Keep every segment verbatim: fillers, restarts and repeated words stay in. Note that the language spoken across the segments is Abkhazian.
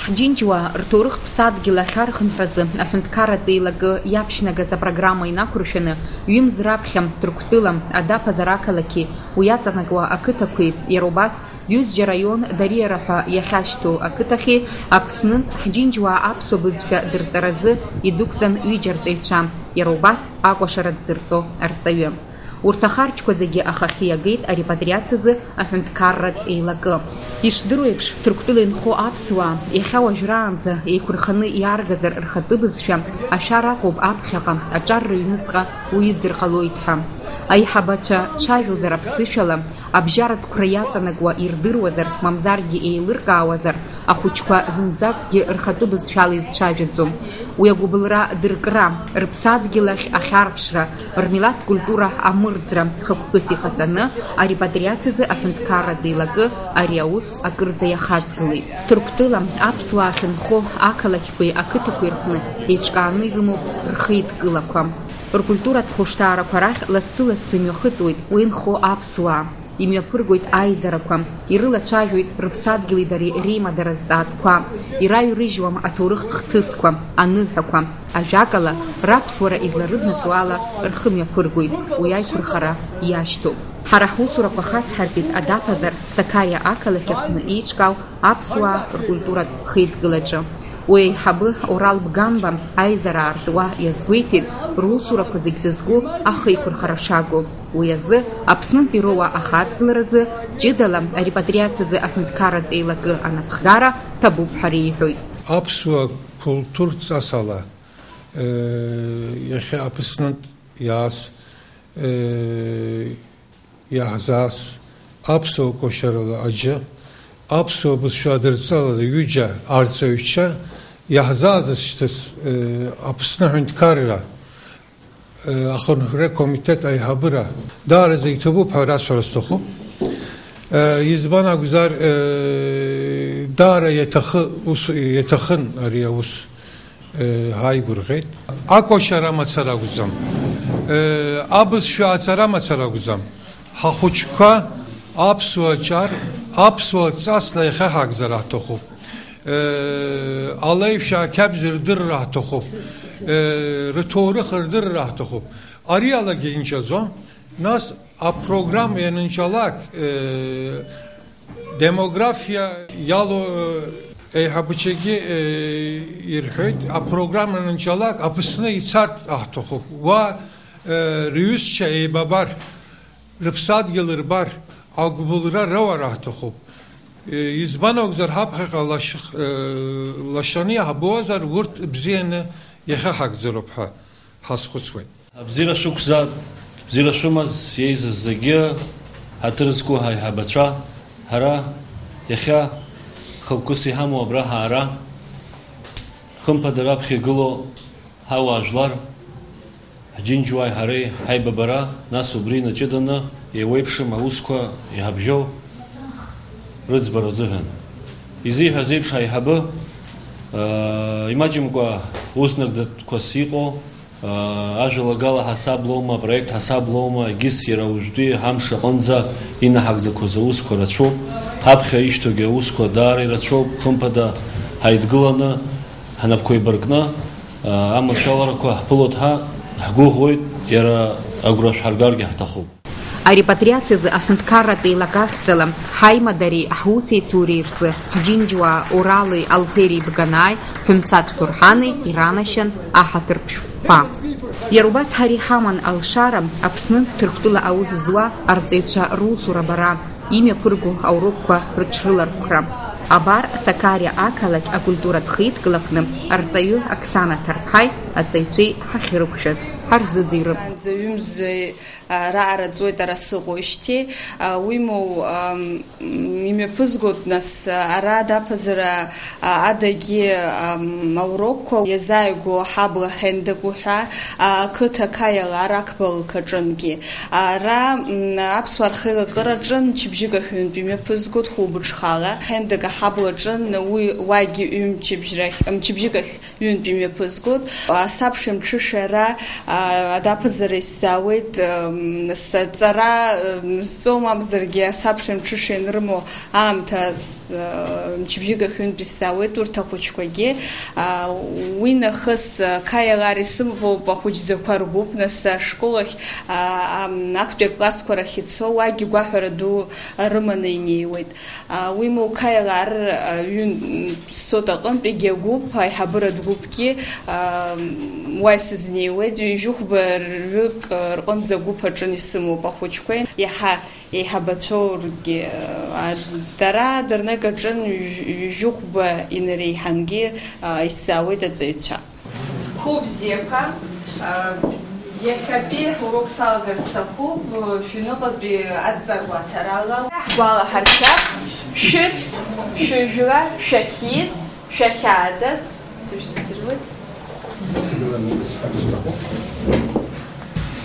Ҳџьынџьуаа рҭоурыхтә ԥсадгьыл ахь архынҳәразы аҳәынҭқарратә еилакы иаԥшьнагаз апрограмма инақәыршәаны, ҩымз раԥхьа Ҭырқәтәыла адаԥазар ақалақьи уи аҵанакуа ақыҭақәеи, иара убас Ҩыџьа раион Дариара ҳәа иахьашьҭоу ақыҭахьи Аԥснынтә ҳџьынџьуаа аԥсуа бызшәа дырҵаразы идәықәҵан ҩыџьа арҵаҩцәа, иара убас акәашара дзырҵо арҵаҩы. Урҭ ахарџьқәа зегьы ахахьы иагеит арепатриациазы аҳәынҭқарратә еилакы. Ишдыру еиԥш, Ҭырқәтәыла инхо аԥсуаа, иахьа уажәраанӡа еиқәырханы иааргазар рхатәы бызшәа, ашәара акәуп аԥхьаҟа, аҿар рыҩныҵҟа уиӡыр ҟалоит ҳәа. Аиҳабацәа цәажәозар аԥсышәала, абжьаратә қәра иаҵанакуа ирдыруазар, мамзаргьы еилыркаауазар, ахәыҷқәа зынӡакгьы рхатәы бызшәала изцәажәаӡом. Уи агәыбылра дыркра, рыԥсадгьыл ахь ахьарԥшра, рмилаҭтә культура амырӡра хықәкыс иҟаҵаны, арепатриациазы аҳәынҭқарратә еилакы ари аус акырӡа иахаҵгылеит. Ҭырқәтәыла аԥсуаа ахьынхо ақалақьқәеи ақыҭақәеи рҟны еиҿкааны ирымоуп рхеидкылақәа. Ркультуратә хәышҭаарақәа рахь лассы-лассы имҩахыҵуеит уи инхо аԥсуаа. Имҩаԥыргоит аизарақәа, ирылацәажәоит рыԥсадгьыли дареи реимадара зҵаатәқәа, ираҩрыжьуам аҭоурыхтә хҭысқәа, аныҳәақәа, ажәакала, раԥсуара изларыднаҵо ала рхы мҩаԥыргоит, уи аиқәырхара иашьҭоуп. Ҳара ҳусурақәа хацҳаркит адаԥазар Сакариа ақалақь аҟны еиҿкаау аԥсуаа ркультуратә хеидкылаҿы. Уи аиҳабы Орал Бганба аизара аартуа иазгәеиҭеит, русурақәа зегь зызку ахеиқәырхара шакәу. Уи азы Аԥснынтәи роуа ахаҵгыларазы, ҷыдала арепатриациазы аҳәынҭқарратә еилакы анапхгара ҭабуп ҳәа реиҳәоит. Аԥсуа культур ҵасала, э, иахьа Аԥснынтә иааз, э, иаҳзааз аԥсуа кәашарала аџьы, аԥсуа бызшәа адырҵалала ҩыџьа арҵаҩцәа иаҳзааӡаз шьҭыц, э, Аԥсны аҳәынҭқарра, э, ахынҳәра комитет аиҳабыра даараӡа иҭабуп ҳәа расҳәара сҭахуп. Э, избан акәзар, э, даара иаҭахы-, ус, иаҭахын ари аус. Ҳаигәырӷьеит. Акәашара мацара акәӡам. Абызшәа аҵара мацара акәӡам. Ҳахәыҷқәа аԥсуа ҿар, аԥсуа ҵасла иахьаҳагӡар ҳҭахуп. Алеишәа ақьабз рдырра ҳҭахуп. Рҭоурых рдырра ҳҭахуп. Ари алагьы инчаӡом. Нас апрограмма ианынчалак, Демографиа иалоу, э, еиҳабацәагьы, э, ирҳәеит, апрограмма анынчалак Аԥсны ицартә ҳҭахуп. Уа, э, рҩызцәа еибабар, рыԥсадгьыл рбар, агәыбылра роур ҳҭахуп. Э, избан акәзар, ҳаԥхьаҟа лашх-, э, лашаны иаҳбозар, урҭ бзианы иахьаҳагӡароуп ҳәа ҳазхәыцуеит. Абзиара шәықәзааит, бзиара шәымаз, еизаз зегьы, ҳаҭыр зқәу ҳаиҳабацәа, ҳара иахьа хықәкыс иҳамоу абра ҳаара, хымԥада раԥхьа игылоу ҳауаажәлар, ҳџьынџьуааи ҳареи ҳаибабара, нас убри инаҷыданы еиуеиԥшым аусқәа иҳабжьоу рыӡбара азыҳәан. Изиҳәаз еиԥш, аиҳабы, аа, имаҷымкәа узнагӡатәқәас иҟоу, Ажәалагала ҳасаблоума, апроект ҳасаблоума, егьыс иара уажәтәи ҳамш аҟынӡа инаҳагӡақәаз аусқәа рацәоуп, ҳаԥхьа ишьҭоугьы аусқәа даара ирацәоуп, хымԥада ҳаидгыланы, ҳнапқәа еибаркны, аманшәаларақәа ҳԥылоит ҳәа ҳгәыӷуеит, иара агәра шәҳаргаргьы ҳҭахуп. Арепатриациазы аҳәынҭқарратә еилакахьӡала ҳаимадареи ҳусеицуреи рзы ҳџьынџьуаа Орали Алҭери Бганааи Ҳәымсаҭ Ҭорҳани иранашьан аҳаҭырԥшәқәа. Иара убас ҳара иҳаман алшара Аԥснынтә Ҭырқәтәыла аус зуа арҵаҩцәа русура бара, имҩаԥырго аурокқәа рыҽрылархәра. Абар Сакариа ақалақь акультуратә хеидкылаҟны арҵаҩы Оксана Ҭарԥҳаи аҵаҩцәеи ҳахьрықәшәаз, ҳарзыӡырҩып. Ҩымз раара ҵуеит ара сыҟоижьҭеи, уимоу, имҩаԥызгоит, нас, ара адаԥазара адагьы аурокқәа иазааигәоу ҳабла ҳендагу ҳәа ақыҭа Қаиала ара ақбалықь аҿынгьы. Ара аԥсуаа рхеилакыраҿы мчыбжьык ахь ҩынтә имҩаԥызгоит хәылбыҽхала. Ҳендага ҳабла аҿын, уи уагьы ҩымчыбжь рахь, мчыбжьык ахь ҩынтә имҩаԥызгоит. Асабша мҽышара, а, адаԥазара исзаауеит, м, сҵара, м, зҵо мамзаргьы асабша мҽыша ианрымоу аамҭа Мчыбжьык ахьынтә исзаауеит урҭ ахәыҷқәагьы. Уи нахыс, қаиалар исымоуп ахәыҷӡақәа ргәыԥ, нас ашкол ахь, ам, актәи аклассқәа рахь ицо, уагьы гәаҳәара ду рыманы инеиуеит. Уимоу, қаиалар, ҩынтә ссот аҟынтә егьи агәыԥ, аиҳабыратә гәыԥгьы, ам, уа исызнеиуеит, ҩажәихәба рҩык рҟынӡа агәыԥ аҿын исымоуп ахәыҷқәа. Иаҳа Еиҳабацәоургьы, а, дара дырнык аҿын ҩ-, ҩажәихәба инареиҳангьы, а, исзаауеит аҵаҩцәа. Хәы бзиақәа, а, иахьатәи урок салгар сҭахуп, шәҩныҟатәи адҵа гәаҭарала. Ҳгәалаҳаршәап, шәыхьӡ, шәыжәла, шәахьиз, шәахьааӡаз, сышәзыӡырҩуеит.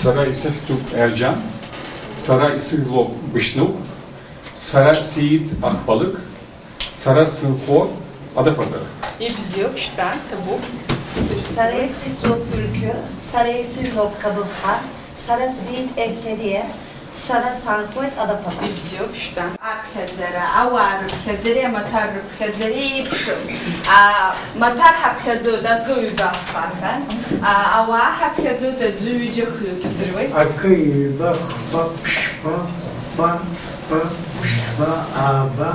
Сара исыхьӡуп Ерџьан, сара исыжәлоуп Бышьныхә, сара сиит Ахбалык, сара сынхо Адаԥазар. Ибзиоуп, шәтәа, ҭабуп. Сара исыхьӡуп Ӧлқьы, сара исыжәлоуп Қабыԥҳа, сара сиит Егьҭариа, сара саанхоит Адаԥазар. Ибзиоуп, шәтәа. Аԥхьаӡара, ауаа рыԥхьаӡареи амаҭәар рыԥхьаӡареи еиԥшым. А, маҭәар ҳаԥхьаӡоит акы, ҩба, хԥа ҳәа. А, ауаа ҳаԥхьаӡоит аӡәы, ҩыџьа, хҩык, иӡырҩуеит. Акы, ҩба, хԥа, ԥшьба, хәба, хԥа, ԥшьба, ааба,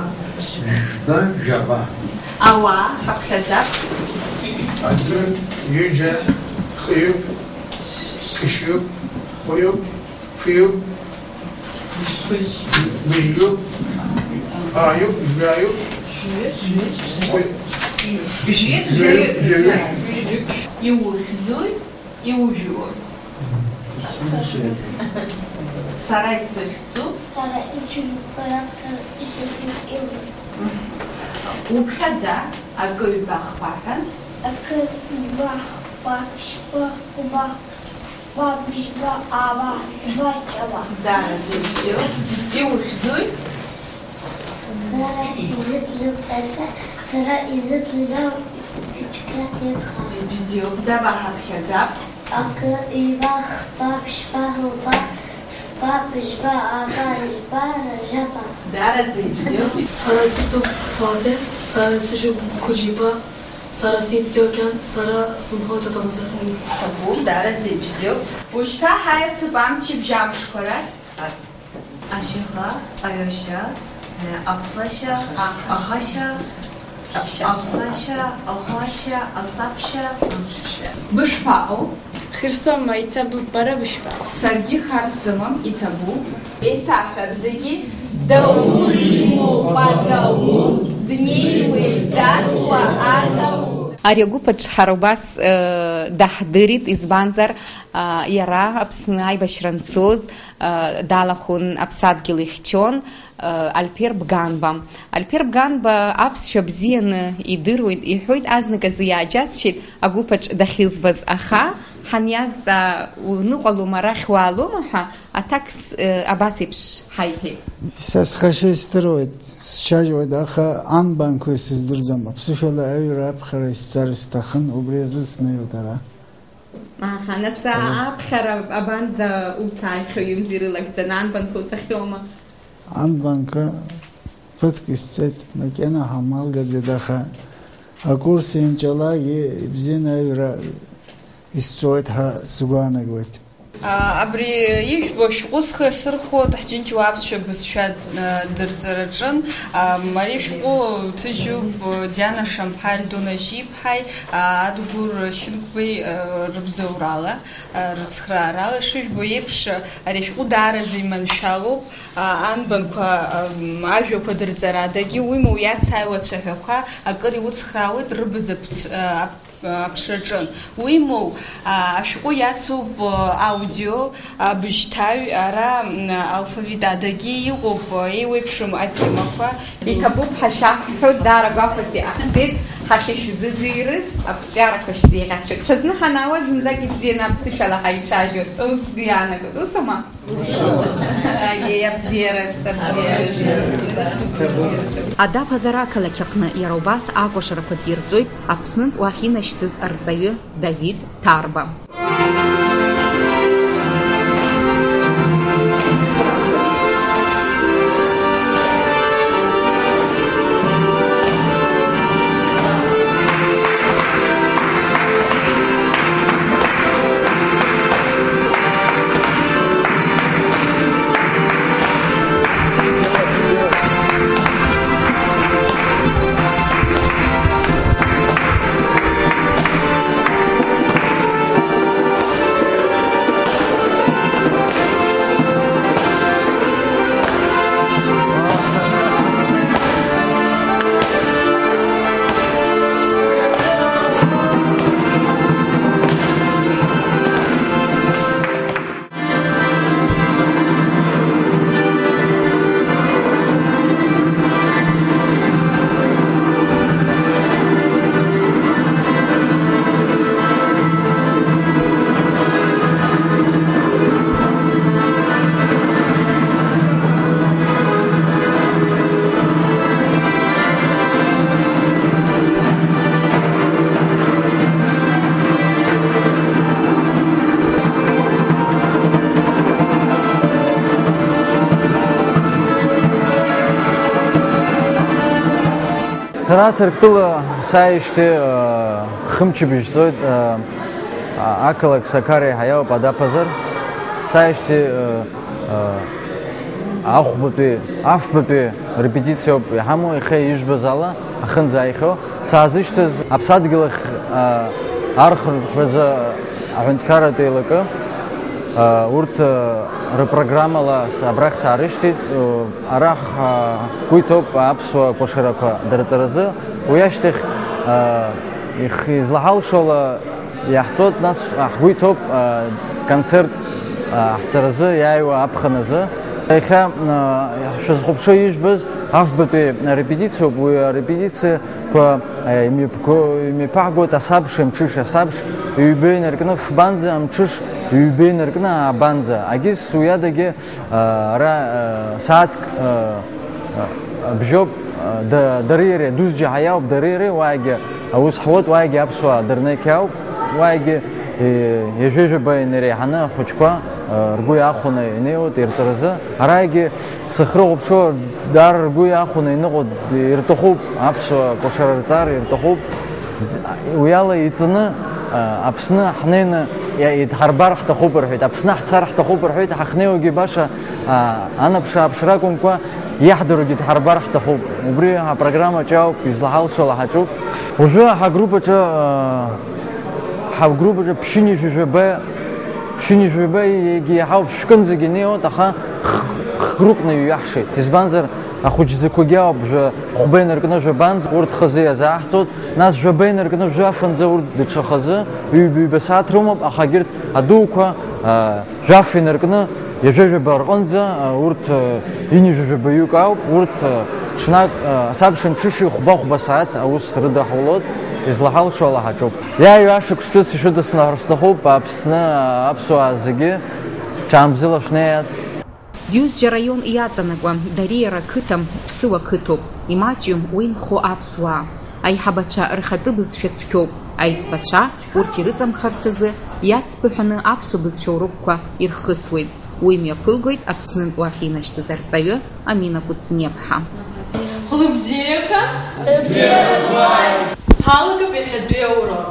жәба, жәаба. Ауаа ҳаԥхьаӡап. Аӡәы, ҩыџьа, хҩык, ԥшьҩык, хәҩык, фҩык, быжьҩык, ааҩык, жәаҩык, хәҩ-, жәаҩык, жәаҩык. Иухьӡуи, иужәуи? Сара исыхьӡуп. Сара исыхьӡуп, сара исыхьӡуп, иужәуп. Уԥхьаӡа, акы, ҩба, хԥа ҳәа. Акы, ҩба, хԥа, ԥшьба, хәба, хәба, быжьба, ааба, жәба, ҷаба. Даараӡа ибзиоуп. Иухьӡуи? Сара исыхьӡуп Ҭаца, сара исыхьӡуп Џьқьаҭ-иԥҳа. Ибзиоуп, даба ҳаԥхьаӡап. Акы, ҩба, хԥа, ԥшьба, хәба, фба, быжьба, ааба, жәба, жәаба. Даараӡа ибзиоуп. Сара сыҭоуп Фатиа, сара сыжәуп Қәыџьиба, сара сиит Георгиан, сара сынхоит Адаԥазар. Ҭабуп, даараӡа ибзиоуп. Ушьҭа ҳаиасып амчыбжь амшқәа рахь. Ашьаха, аҩашьа, аԥслашьа, ахашьа, аԥсашьа, ахәашьа, асаԥшьа, амшшәа. Бышԥаҟоу? Хьырсома, иҭабуп, бара бышԥа? Саргьы хар сымам, иҭабуп. Еиҭаҳҳәап зегьы, Даур имоуп, Адаур, днеиуеит дасуа Адаур. Ари агәыԥ аҿы ҳара убас, э, даҳдырит, избанзар, а, иара Аԥсны аибашьра анцоз, а, далахәын, аԥсадгьыл ихьчон, а, Альпер Бганба. Альпер Бганба аԥсшәа бзианы идыруеит, иҳәоит, азныказы иааџьасшьеит, агәыԥ аҿы дахьызбаз, аха ҳаниазҵаа, уныҟәалома, арахь уаалома ҳәа, аҭакс, э, абас еиԥш ҳаиҳәеит. Са схашьа исдыруеит, сцәажәоит, аха анбанқәа исыздырӡом, аԥсышәала аҩра аԥхьара исцар сҭахын, убри азы снеиуеит ара. Аҳа, нас, ара, аԥхьара абанӡа уцааихьоу, иумзирылагӡаны, анбанқәа уцахьоума? Анбанқәа ԥыҭк исцеит, макьана ҳамалгаӡеит, аха акурс еинҵәалак ибзианы аҩра исҵоит ҳәа сгәаанагоит. А, абри ижәбо ашәҟәы схы иасырхәоит ҳџьынџьуаа аԥсшәа бызшәа, а, дырҵараҿын. А, ари ашәҟәы ҭыжьуп, а, Диана Шамԥҳаи Альдона Жьиԥҳаи, а, Адгәыр Шьынқәбеи, а, рыбзоурала, а, рыцхраарала. Ишыжәбо еиԥш, ари ашәҟәы даараӡа иманшәалоуп, а, анбанқәа, а, м, ажәақәа дырҵарадагьы, уимоу иацааиуа ацәаҳәақәа акыр иуцхраауеит рыбз аԥҵ-, а, ап-, аԥшраҿын. Уимоу, а, ашәҟәы иацуп, а, аудио, абжьҭаҩ, ара, м, алфавит адагьы иҟоуп, а, еиуеиԥшым атемақәа. Иҭабуп ҳәа шәаҳҳәоит, даара гәахәас иҟаҳҵеит, ҳахьышәзыӡырҩыз, ақәҿиарақәа шәзеиӷьаҳшьоит. Ҽазны ҳанаауа зынӡак ибзианы аԥсышәала ҳаицәажәоит, ус сгәы иаанагоит, усоума? Аиеи, абзиараз, абзиараз. Адаԥазар ақалақь аҟны иара убас акәашарақәа дирҵоит Аԥснынтә уахь инашьҭыз арҵаҩы Давид Ҭарба. Сара Ҭырқәтәыла сааижьҭеи, э, хымчыбжь ҵуеит, э, а-, ақалақь Сақариа иаҳа иоуп адаԥазар. Сааижьҭеи, э, э, ахәбатәи, афбатәи репетициоуп иҳамоу, иахьа ижәбаз ала, ахынӡааихьоу. Саазышьҭыз аԥсадгьыл ахь, э, архырҳәазы аҳәынҭқарратә еилакы, э, урҭ, э, рыпрограммала с-, абрахь саарышьҭит, э, Ара ҳгәы иҭоуп аԥсуа кәашарақәа дырҵаразы, уи ашьҭахь, а, их-, излаҳалшо ала иаҳҵоит, нас ҳгәы иҭоуп, а, концерт, а, ҳҵаразы иааиуа аԥхын азы. Иахьа, а, шәызхәаԥшуа ижәбаз афбатәи арепетициоуп, уи арепетициақәа, а, имҩаԥго-, имҩаԥаҳгоит асабш, имҽыш асабш, ҩба инаркны фбанӡа, амҽыш ҩба инаркны аабанӡа. Агьыс уи адагьы Ара, сааҭк, бжьоуп, да-, дареи иареи, дус џьаҳа иауп, дареи иареи, уаагьы аус ҳуеит, уаагьы аԥсуаа дырнеқь ауп, уаагьы, ҩажәа-ҩажәаба инареиҳаны ахәыҷқәа, ргәы иахәаны инеиуеит ирҵаразы. Араагьы сыхрыхәаԥшуа, даара ргәы иахәаны иныҟәо ирҭахуп, аԥсуа кәашара рҵар ирҭахуп. Уи ала иҵаны, а, Аԥсны ҳнеины иа-, идҳарбар ҳҭахуп рҳәеит, Аԥсны ҳцар ҳҭахуп рҳәеит, ҳахьнеиуагьы баша, а, анаԥш-ааԥшра акәымкәа, иаҳдыруагьы дҳарбар ҳҭахуп. Убри апрограммаҿы ауп, излаҳалшо ала ҳаҿуп. Уажәы ҳагруппаҿы, а, ҳагруппаҿы ԥшьынҩажәи жәаба, ԥшьынҩажәи жәаба егьи иаҳауп, шәкынӡагьы инеиуеит, аха х-, хгруппны иҩаҳшеит. Избанзар, ахәыҷӡақәагьы ауп, жәа-, хәба инаркны жәабанӡа урҭ хазы иазааҳҵоит. Нас жәаба инаркны жәафынӡа урҭ даҽа хазы, ҩба-ҩба сааҭ рымоуп, аха егьырҭ адуқәа, а, жәаф инаркны ҩажәа-жәаба рҟынӡа, а, урҭ, а, ҩынҩажәа-жәабаҩык ауп, урҭ, а, ҽнак, а, асабша мҽышеи хәба-хәба сааҭ аус рыдаҳулоит, излаҳалшо ала ҳаҿуп. Иааиуа ашықәс ҿыц ишәыдысныҳәар сҭахуп, Аԥсны, аԥсуаа зегьы, ҽаанбзиала шәнеиааит. Џьозџьа раион иаҵанакуа Дариера қыҭа ԥсыуа қыҭоуп, имаҷҩым уи нхо аԥсуаа. Аиҳабацәа рхатәы бызшәа цқьоуп, аиҵбацәа, урҭ ирыҵамхарц азы, иацбыҳәаны аԥсуа бызшәа урокқәа ирхысуеит. Уи мҩаԥылгоит Аԥснынтә уахь инашьҭыз арҵаҩы Амина Кәыҵниаԥҳа. Хәлыбзиақәа! Ҳалагап иахьатәи аурок.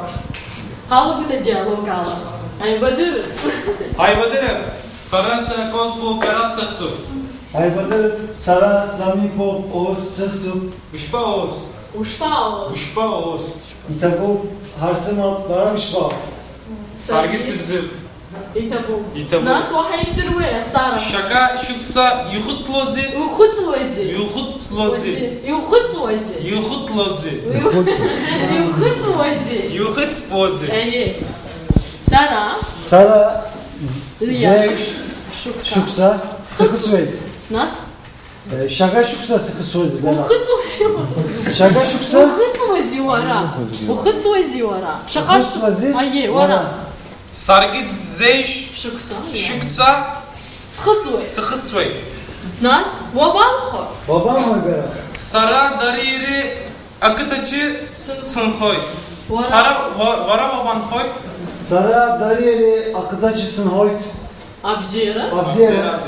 Ҳалагоит адиалог ала. Аибадырра! Аибадырра! Сара сахьоз бара дсыхьӡуп. Аибадырра, сара сламиԥоуп, ус сыхьӡуп. Ушԥаус? Ушԥаус? Ушԥаус? Иҭабуп, ҳар сымоуп, бара бышԥаҟоу? Саргьы сыбзиоуп. Иҭабуп. Иҭабуп. Нас уаҳа ижәдыруеи, азҵаара? Шьаҟа шықәса иухыҵлозеи? Иухыҵлозеи? Иухыҵлозеи? Иухыҵуазеи? Иухыҵлозеи? Иухыҵуазеи? Иухыҵуазеи? Аиеи. Сара? Сара Иа-, зеижә шықәса. Шықәса сыхысуеит. Нас? Э, шьаҟа шықәса сыхысуазеи бара? Ухыҵуазеи уара? Шьаҟа шықәса? Ухыҵуазеи уара? Ухыҵуазеи уара? Шаҟа ш-, Ухыҵуазеи? Аиеи, уара. Уара. Саргьы зеижә шықәса, иа. Шықәса схыҵуеит. Сыхыҵуеит. Нас, уабанхо? Уабанхои бара? Сара Дариери ақыҭаҿы сынхоит. Уара? Сара, уа-, уара уабанхои? Сара Дариери ақыҭаҿы сынхоит. Абзиараз? Абзиараз.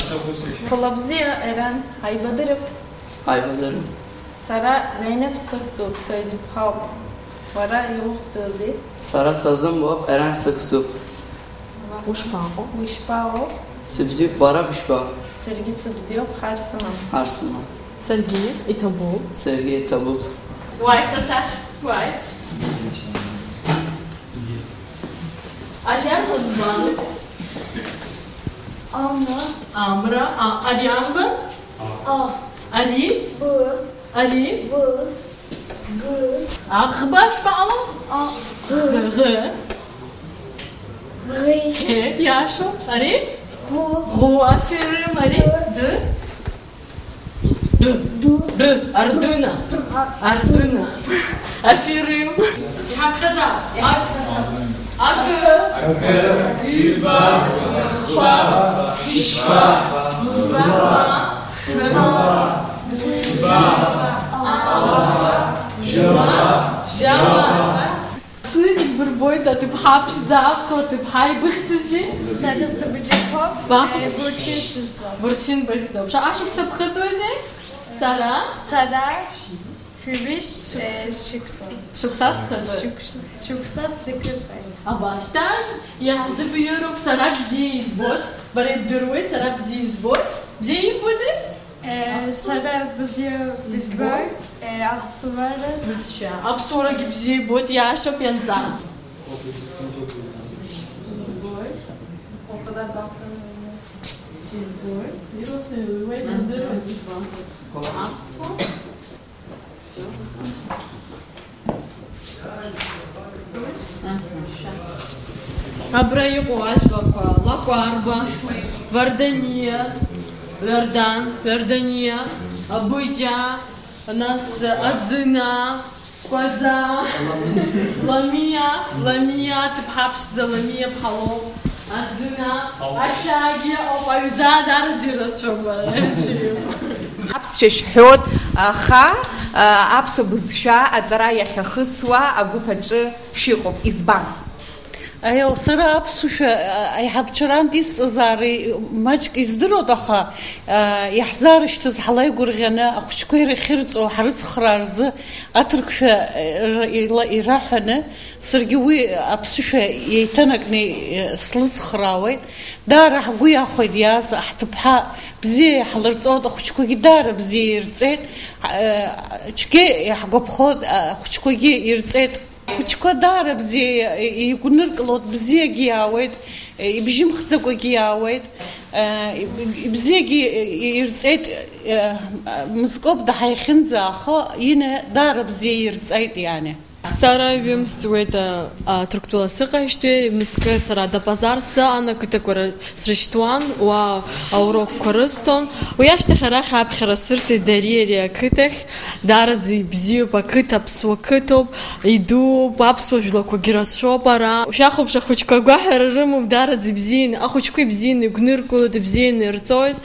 Хәылбзиа, Еран, ҳаибадырып. Ҳаибадырып. Сара Зейнеп сыхьӡуп, соизыбхауп. Уара иухьӡузеи? Сара сазымбоуп, Еран сыхьӡуп. Ушԥаҟоу? Ушԥаҟоу? Сыбзиоуп, уара ушԥаҟоу? Саргьы сыбзиоуп, ҳар сымам. Ҳар сымам. Саргьы иҭабуп. Саргьы иҭабуп. Уааи, са сахь, уааи. Ари арбан? Амра. Амра, а, ари арбан? А. Ари? Б. Ари? Б. Г. Аӷба шԥаҟало? А. Ӷ. Ӷ. Ӷ. Ӷ. Иашоу. Ари? Ӷу. Ӷу. Аферым. Ари? Д. Д. Ду. Д. Ардына. А. Ардына. Аферым. Иҳаԥхьаӡа. Акы. Акы. Ҩба. Хәба. Ишьба. Хәба. Хәба. Ҩба. Ала. Жәаба. Жәаба. Аԥсны зегь бырбоит, аҭыԥҳа ԥшӡа, аԥсуа ҭыԥҳа, ибыхьӡузеи? Сара сыбџьарқәа. Баф-, Бурчын сызуа. Бурчын быхьӡуп. Шаҟа шықәса бхыҵуазеи? Сара? Сара. Previous, uh, six months. Шықәса зхыҵуеит. Шықәс-, шықәса зхыҵуеит. Абасҭан, иаҳзыбҩыроуп, сара бзиа избоит, бара ибдыруеит, сара бзиа избоит. Бзиа иббозеи? Э, сара бзиа избоит, э, аԥсуара. Бызшәа. Аԥсуарагьы бзиа ибоит, иашоуп ианҵа. Избоит. Избоит. Ирацәаҩуеит, Мгм. Дырдыруеит, избанзар. Аԥсуа. Абра иҟоу ажәлақәа: Лакәарба, Вардониа, Вардан, Вардониа, Абыџьа, нас Аӡына, Кәаӡа, Ламиа, Ламиа, ҭыԥҳа ԥшӡа Ламиа ԥҳа лоуп. Аӡына, ашәагьы ауп, аҩӡа дараӡа ирацәоуп, арацәаҩуп. Аԥсшәа шәҳәоит, аха, а, аԥсуа бызшәа аҵара иахьахысуа агәыԥ аҿы шәыҟоуп. Избан? Аио, сара аԥсушәа, а, аиҳабчарантә исҵазаари маҷк издыруеит, аха, а, иаҳзаарышьҭыз ҳлаигәырӷьаны ахәыҷқәа ирахьырҵо ҳрыцхраа рзы аҭырқәшәа, а, ира-, ила-, ираҳәаны, саргьы уи аԥсышәа еиҭанакны, а, слыцхраауеит. Даара ҳгәы иахәеит иааз ҳҭыԥҳа бзиа иаҳлырҵоит, ахәыҷқәагьы даара бзиа ирҵеит, а, ацәгьа иаҳгәаԥхоит, ахәыҷқәагьы ирҵеит. Ахәыҷқәа даара бзиа игәныркылоит, бзиагьы иаауеит, ибжьымхӡакәагьы иаауеит, ибзиагьы ирҵеит, мызкоуп даҳаихьынӡа, аха ина даара бзиа ирҵеит, иани. Сара ҩымз ҵуеит, а, а, Ҭырқәтәыла сыҟаижьҭеи, мызкы сара Дапазар сыҟан, ақыҭақәа ра-, срышьҭуан, уа аурокқәа рысҭон. Уи ашьҭахь арахь аԥхьара сырҭеит Дариа ари ақыҭахь. Даараӡа ибзиоуп, ақыҭа аԥсуа қыҭоуп, идууп, аԥсуа жәлақәагьы рацәоуп ара. Шәахәаԥш, ахәыҷқәа агәаҳәара рымоуп, даараӡа ибзианы, ахәыҷқәа ибзианы игәныркылоит, ибзианы ирҵоит.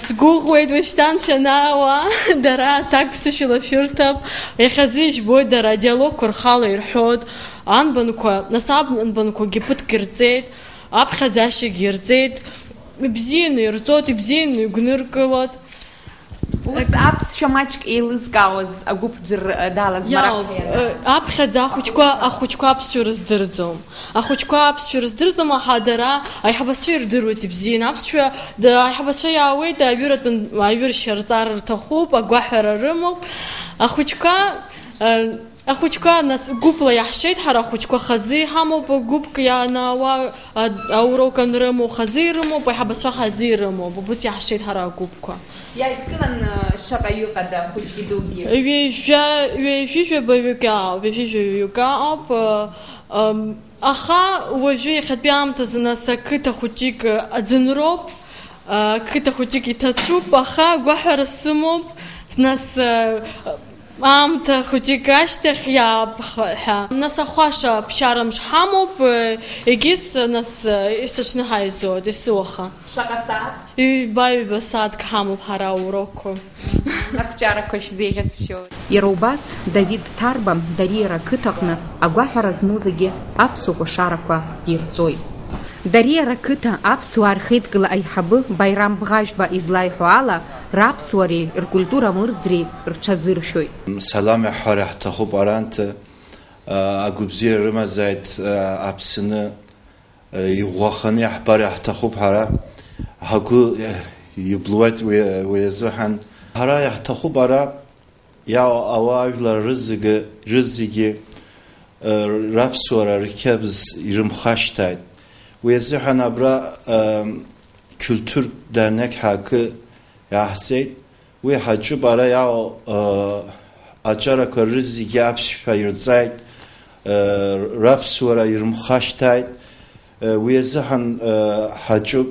Сгәыӷуеит уашьҭан шәанаауа, дара аҭак ԥсышәала шәырҭап. Иахьазы ижәбоит, дара адиалогқәа рхала ирҳәоит. Анбанқәа, нас анбанқәагьы ԥыҭк ирҵеит, аԥхьаӡашьагьы ирҵеит. Ибзианы ирҵоит, ибзианы игәныркылоит. Ус аԥсшәа маҷк еилызкаауаз агәыԥ џьыр далаз Иаауп, марак ҳәа ианыз. Э, аԥхьаӡа ахәыҷқәа, ахәыҷқәа аԥсшәа рыздырӡом. Ахәыҷқәа аԥсшәа рыздырӡом, аха дара аиҳабацәа ирдыруеит ибзианы. Аԥсшәа, да, аиҳабацәа иаауеит, аҩыратәын, аҩыршьа рҵара рҭахуп, агәаҳәара рымоуп. Ахәыҷқәа, э, ахәыҷқәа, нас, гәыԥла иаҳшеит ҳара ахәыҷқәа, хазы иҳамоуп, гәыԥк ианаауа, а, аурок анрымоу хазы ирымоуп, аиҳабацәа хазы ирымоуп, убыс иаҳшеит ҳара агәыԥқәа. Иааидкылан, э, шаҟа ҩыҟада, хәыҷгьы дугьы? Ҩажәа, ҩажәижәабаҩык ауп, ҩажәижәаҩык ауп, э, ам, аха уажәы иахьатәи аамҭазы, нас, ақыҭа хәыҷык, э, аӡынроуп, э, ақыҭа хәыҷык иҭацәуп, аха агәаҳәара сымоуп, нас, э, аамҭа хәыҷык ашьҭахь иаап ҳәа. Нас ахәаша ԥшьарамш ҳамоуп, э, егьыс, нас, э, есыҽны ҳаизоит, есыуаха. Шаҟа сааҭ? Ҩба-ҩба сааҭк ҳамоуп ҳара аурокқәа. Ақәҿиарақәа шәзеиӷьасшьоит. Иара убас Давид Ҭарба Дариа ақыҭаҟны агәаҳәара змоу зегьы аԥсуа кәашарақәа ирҵоит. Дариа ақыҭа аԥсуаа рхеидкыла аиҳабы Баирам Бӷажәба излаиҳәо ала, раԥсуареи ркультура мырӡреи рҽазыршәоит. Салам иаҳҳәар иаҳҭахуп аранҭы, агәабзиара рымазааит, Аԥсны иӷәӷәаханы иаҳбар иаҳҭахуп ҳара. Ҳгәы иблуеит уи, уи азыҳәан. Ҳара иаҳҭахуп ара иаауа ажәлар рызегьы, рызегьы, э, раԥсуара рқьабз ирымхашҭааит. Уи азыҳәан абра, э, культур дарнеқь ҳәа акы иаҳҵеит. Уи ҳаҿуп ара иаау, э, аҿарақәа рызегьы аԥсшәа ирҵааит, э, раԥсуара ирымхашҭааит. Уи азыҳәан, э, ҳаҿуп.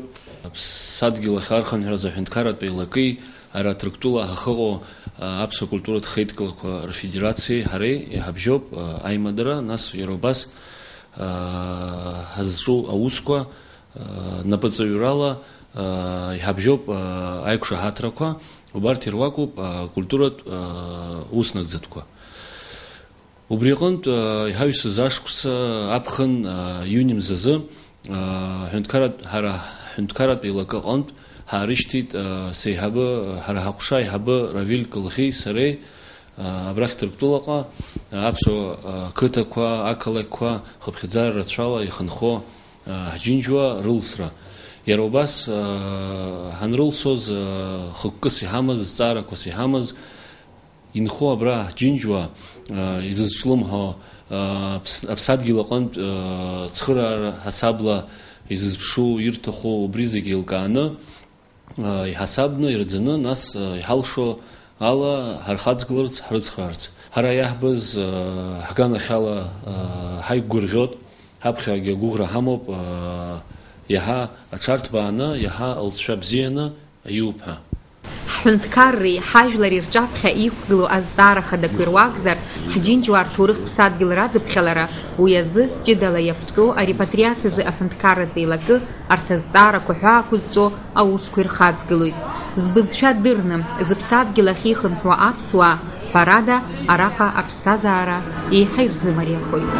Аԥсадгьыл ахь архынҳәразы аҳәынҭқарратә еилакеи ара Ҭырқәтәыла ҳахыҟоу, э, аԥсуа культуратә хеидкылақәа рфедерациеи ҳареи иҳабжьоуп, э, аимадара, нас иара убас, э, ҳазҿу аусқәа, э, напыҵаҩрала, э, иҳабжьоуп, э, аиқәшаҳаҭрақәа, убарҭ ируакуп, э, акультуратә, э, уснагӡатәқәа. Убри аҟынтә, э, иҳаҩсыз ашықәс аԥхын, э, иуни мзазы, э, ҳәынҭқарратә, ҳара ҳҳәынҭқарратә еилакы аҟынтә ҳаарышьҭит, э, сеиҳабы, э, ҳара ҳаҟәша аиҳабы Равиль Кылӷьи сареи, Абрахь Ҭырқәтәылаҟа аԥсуа қыҭақәа, ақалақьқәа хыԥхьаӡара рацәала ихынхо ҳџьынџьуа рылсра. Иара убас ҳанрылсоз, хықәкыс иҳамаз, зҵаарақәас иҳамаз, инхо абра ҳџьынџьуа изызҿлымҳо, аԥс-, аԥсадгьыл аҟынтә цхыраара ҳасабла изызԥшу, ирҭаху убри зегьы еилкааны, иҳасабны, ирӡаны, нас иҳалшо ала ҳархаҵгыларц, ҳрыцхраарц. Ҳара иаҳбаз ҳганахьала ҳаиқәгәырӷьоит, ҳаԥхьагьы агәыӷра ҳамоуп, иаҳа аҽарҭбааны, иаҳа лҵшәа бзианы аиуп ҳәа. Ҳҳәынҭқарреи ҳажәлари рҿаԥхьа иқәгылоу азҵаара хадақәа ируакзар, ҳџьынџьуаа рҭоурыхтә ԥсадгьыл радыԥхьалара, уи азы ҷыдала иаԥҵоу арепатриациазы аҳәынҭқарратә еилакы арҭ азҵаарақәа ҳәаақәызҵо аусқәа ирхаҵгылоит. Збызшәа дырны, зыԥсадгьыл ахь ихынҳәуа аԥсуаа, ҳәарада, араҟа аԥсҭазаара еиҳа ирзымариахоит.